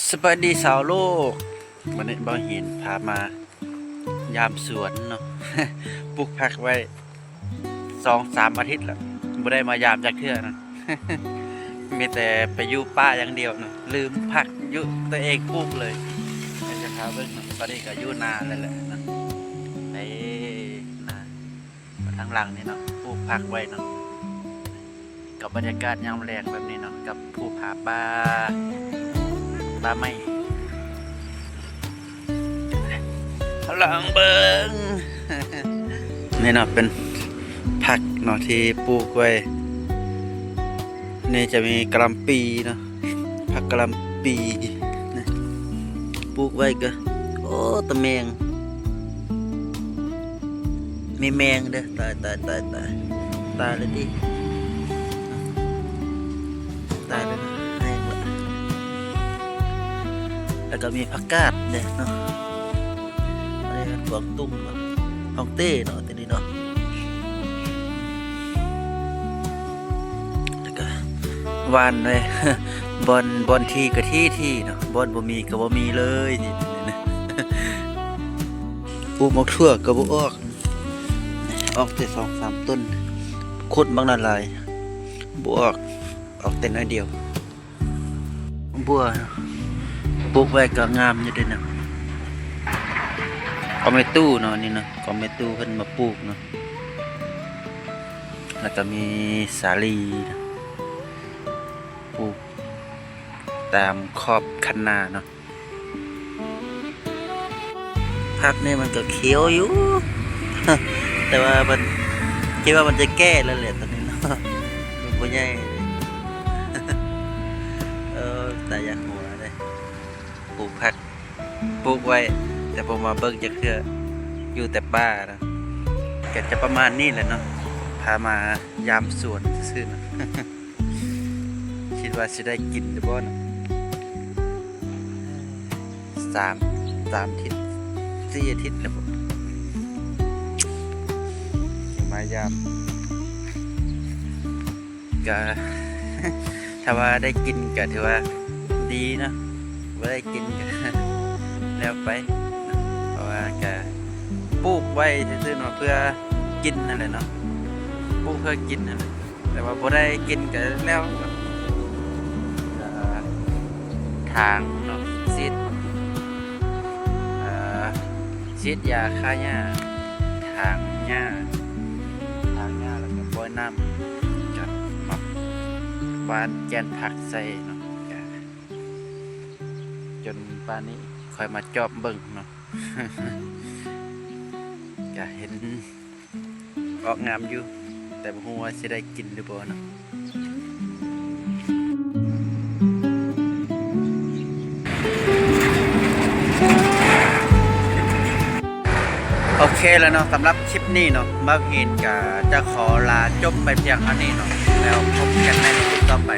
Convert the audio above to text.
ສະບາຍດີຊາວໂລກ, ວັນນີ້ບ່າວຫີນພາມາຢາມສວນເນາະ. ປູກຜັກໄວ້ສອງສາມອາທິດແລ້ວ ບໍ່ໄດ້ມາຢາມຈັກເທື່ອນະ. ມີແຕ່ໄປຢູ່ປ່າຢ່າງດຽວນະ, ລືມຜັກຢູ່ຕົວເອງປູກເລີຍ. ດຽວຈະພາເບິ່ງເນາະ, ຕອນນີ້ກໍຢູ່ນາແລ້ວແຫຼະນະ. ໄປນາ ທາງຫຼັງນີ້ເນາະ, ປູກຜັກໄວ້ເນາະ. ກັບບັນຍາກາດຍາມແລງແບບນີ້ເນາະ, ກັບພູຜາປ່າ ປ່າໄມ້. ລອງເບິ່ງ ນີ້ເນາະ ເປັນຜັກເນາະທີ່ປູກໄວ້. ນີ້ຈະມີກະຫຼ່ຳປີເນາະ, ຜັກກະຫຼ່ຳປີນະ ປູກໄວ້ກໍ ໂອ້ ຕາແມງ ມີແມງເດີ້. ຕາຍ ຕາຍ ຕາຍ ຕາຍ ຕາຍແລ້ວຕິ ຕາຍແລ້ວ ແຫ້ງລະ. ແລ້ວກໍມີຜັກກາດເດ້ເນາະ, ອັນນີ້ແມ່ນກວາງຕຸ້ງເນາະ, ຮອງເຕ້ເນາະ ຕົວນີ້ເນາະ. ແລ້ວກໍຫວ່ານໄວ້ ບ່ອນ ບ່ອນທີ່ກໍທີ່ໆເນາະ, ບ່ອນບໍ່ມີກໍບໍ່ມີເລີຍ. ປູກໝາກຖົ່ວກໍບໍ່ອອກ, ອອກແຕ່ສອງສາມຕົ້ນ, ຂຸດບັກນາຫຼາຍ ບໍ່ອອກ, ອອກແຕ່ໜ້ອຍດຽວ. ບົວປູກໄວ້ກໍງາມຢູ່ເດ້ນະ, ກໍແມ່ຕູ້ເນາະ ນີ້ນະ, ກໍແມ່ຕູ້ເພິ່ນມາປູກເນາະ. ແລ້ວກໍມີສາລີນະ ປູກຕາມຂອບຄັນນາເນາະ. ຜັກນີ້ມັນກໍຂຽວຢູ່ ແຕ່ວ່າມັນ ຄິດວ່າມັນຈະແກ່ແລ້ວແຫຼະຕອນນີ້ເນາະ, ມັນບໍ່ໃຫຍ່. ເອີ ຕາຢາກຫົວເດ້ ປູກຜັກ ປູກໄວ້ ແຕ່ບໍ່ມາເບິ່ງຈັກເທື່ອ, ຢູ່ແຕ່ປ່ານະ. ກໍຈະປະມານນີ້ແຫຼະເນາະ, ພາມາຢາມສວນຊື່ໆເນາະ. ຄິດວ່າຊິໄດ້ກິນຫຼືບໍ່ເນາະ, ສາມ ສາມທິດ ສີ່ອາທິດແລ້ວບໍ່ ຊິມາຢາມ. ກະ ຖ້າວ່າໄດ້ກິນກະຖືວ່າດີເນາະ, ບໍ່ໄດ້ກິນກະແລ້ວໄປ, ເພາະວ່າກະປູກໄວ້ຊື່ໆເນາະ ເພື່ອກິນຫັ້ນແຫຼະເນາະ, ປູກເພື່ອກິນຫັ້ນແຫຼະ. ແຕ່ວ່າບໍ່ໄດ້ກິນກໍແລ້ວ. ເອີ ຖາງເນາະ ສີດ ເອີ ສີດຢາຂ້າຫຍ້າ ຖາງຫຍ້າ ຖາງຫຍ້າ ແລ້ວກໍປ່ອຍນ້ຳ ກໍມາຫວ່ານແກ່ນຜັກໃສ່ເນາະ. ກໍຈົນປານນີ້ຄ່ອຍມາຈອບເບິ່ງເນາະ. ກະເຫັນອອກງາມຢູ່ ແຕ່ບໍ່ຮູ້ວ່າຊິໄດ້ກິນຫຼືບໍ່ເນາະ. ໂອເຄແລ້ວເນາະ, ສຳລັບຄລິບນີ້ເນາະ ບ່າວຫີນກະຈະຂໍລາຈົບໄປພຽງເທົ່ານີ້ເນາະ, ແລ້ວພົບກັນໃນຄລິບຕໍ່ໄປ.